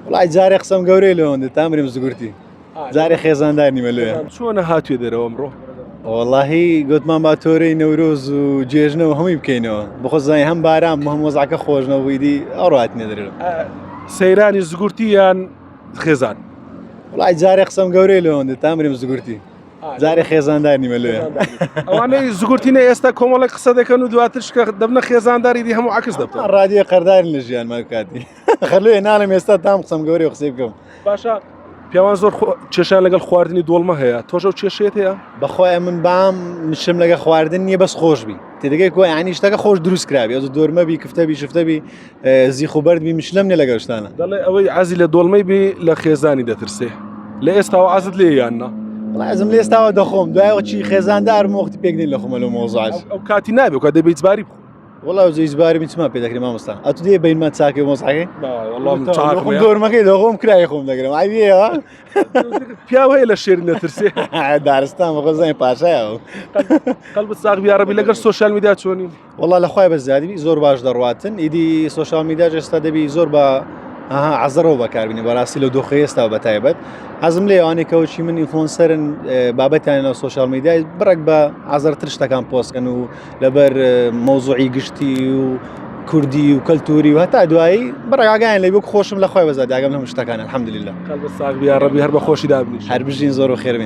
وڵای جارێ قسەم گەورەی لەوەندە تامرم زگورتی جارێ خێزاندار نیمە لێ چۆنە هاتوێ دەرەوە ئەمڕۆ؟ وەڵاهی گوتمان با تۆرەی نەورۆز و جێژنەوە هەمووی بکەینەوە بخۆ زای هەم باران هەم وەزعەکە خۆش نەبوویدی ئەو ڕاتنە دەرەوە سەیرانی زگورتی یان خێزان؟ وڵای جارێ قسەم گەورەی لەوەندە تامرم زگورتی جارێ خێزاندار نیمە لێ ئەوانەی زگورتینە ئێستا کۆمەڵێک قسە دەکەن و دواتر شکە دەبنە خێزانداری دی هەموو عکس دەبن ڕادیە قەردارن لە ژیان ما کاتی خەلوێ ناڵێم ئێستا تام قسەم گەورەی قسەی بکەم باشە پیاوان زۆر کێشیان لەگەڵ خواردنی دۆڵمە هەیە تۆش ئەو کێشەیەت هەیە بەخوای من بام مشم لەگە خواردن نییە بەس خۆش بی تێدەگەی کۆ ینی شتەکە خۆش دروست کرابی ئەو دۆرمە بی کفتە بی شفتە بی زیخ و بەرد بی مشلم نیە لەگەڵ شتانە دەڵێ ئەوەی عەزی لە دۆڵمەی بی لە خێزانی دەترسێ لە ئێستاوە عەزت لێ یان نا وەڵا ئەزم لە ئێستاوە دەخۆم دوایەوە چی خێزاندارم وەختی پێک دێن لە خۆمە لەو مۆزاش ئەو کاتی نابێ کە دەبێ ئیجباری بخۆ وەڵا ئەو ئیجباری من چما پێ دەکرێ مامۆستا ئەتو دێ بینمان چاکەی مۆزعەکەی وەڵا من چاکم خۆم دۆرمەکەی دەخۆم کرای خۆم دەگرم ئایەوە پیاو هەیە لە شێر نەترسێ دارستان بەخۆ زانین پاشایە قەلبت ساغ بی یاڕەبی لەگەڵ سۆشیال میدیا چۆنی وەڵا لە خوای بەزیادی بی زۆر باش دەڕواتن ئیدی سۆشیال میدیاش ئێستا دەبی زۆر بە ئەها عەزەرەوە بەکاربینی بەڕاستی لە دۆخی ئێستا بە تایبەت حەزم لێ ئەوانەی کەوچی من influencer ن بابەتیان لە سۆشیال میدیای بڕێک بە عەزەرتر شتەکان پۆستکەن و لەبەر مەوزوعی گشتی و کوردی و کەلتوری و هەتا دوایی بڕاگایان لێ بوو خۆشم لە خۆی بەزاد داگەم لە شتەکان الحمدلله قەلبت ساغ بی یاڕەبی هەر بە خۆشی دابنیش هەر بژین زۆر و خێربین.